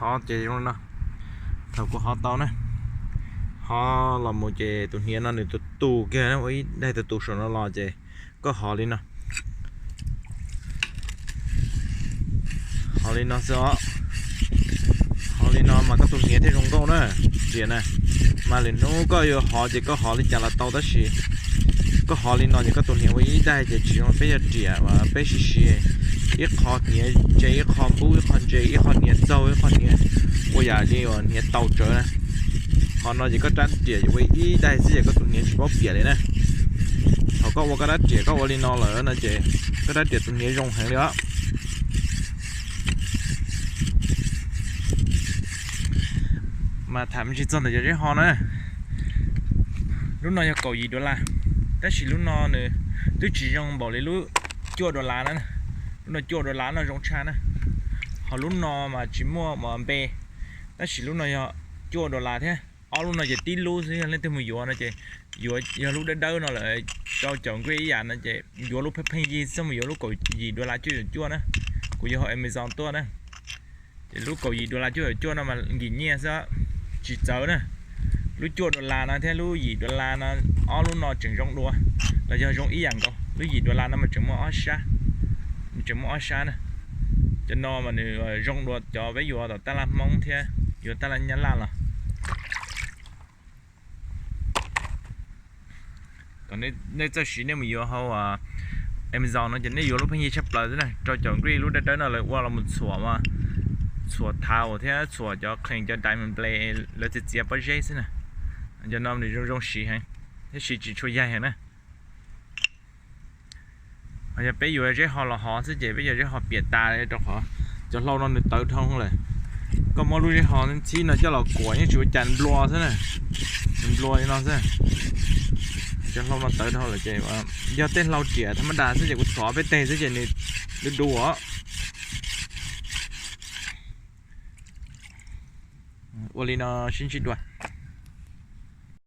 Hov ces zoo li no, thaum kuv hov tau na, hov los mus ces tus hniav no nws tus tus kiag ua ib daig tus tus saum no los ces koj hov li no, hov li no xwb os. Hov li no mas koj tus hniav thiaj zoo nkauj na, riam na. Mas lwm hnub koj yuav hov ces koj hov li cas los tau tab sis koj hov li no ces koj tus hniav ua ib daig ces tsis zoo. Peb yog riam uas peb siv siv ib qho hniav ntse ib qho npub, ib qho ntse ib qho, hniav txaug ib qho, hniav ua yam li uas hniav tau tsawv na. Qhov no ces koj rab riam ua ib daig xwb ces koj tus hniav tsis paub piam li na. Thaum koj ua koj rab riam koj ua li no lawm no ces koj rab riam tus hniav zoo heev li os. Mas tham me ntsis txog ntawm cov zeb ho na, lub no yog kaum yim dollar, tab sis lub no nws twb tsis zoo npaum li lub cuaj dollar na. Lub no cuaj dollar no zoo tshaj na, ho lub no mas tsis muaj npe, tab sis lub no yog cuaj dollar thiab. Ob lub no ces tib lub xwb, yog leej twg mus yuav no ces yuav yog lub dawb dawb no lawm, rau caum nqi ib yam no ces yuav lub pheej pheej yig xwb, mus yuav lub kaum yim dollar cuaj caum cuaj na. Kuv yuav hauv Amazon tuaj na. Ces lub kaum yim dollar cuaj caum cuaj no mas nkim nyiaj xwb, tsis txawv na. Lub cuaj dollar no thiab lub yim dollar no, ob lub no tseem zoo dua, los yog zoo ib yam nkaus. Lub yim dollar no mas tseem muaj ob sab, tseem muaj ob sab na. Cov no mas nws zoo dua cov peb yuav tom tab laj Hmoob thiab yuav tab laj Nyab Laj los. Kom nej txawj siv, nej mus yuav hauv Amazon no ces nej yuav lub pheej yig tshaj plaws xwb na. Rau caum nqi lub dawb dawb no lawv ua los mus txhuam, txhuam thaum thiab txhuam cov qhees cov diamond blade lawv txiav txiav pob zeb xwb na. Cov no nws zoo zoo siv heev, thiab siv tsis tshua yaig heev na. Ho yog peb yuav zeb ho los hov xwb ces peb yuav zeb ho piam tas rau qhov cov hlau no nws tawv dhau lawm. Koj muab lub zeb ho ntxhib no coj los kuam yeej tsis ua cas, nplua xwb na, nplua li no xwb. Cov hlau no tawv dhau lawm ces yog tej hlau riam thaj mab das xwb ces kuv txhuam peb teg xwb ces nws du du os. Ua li no sib ntsib dua.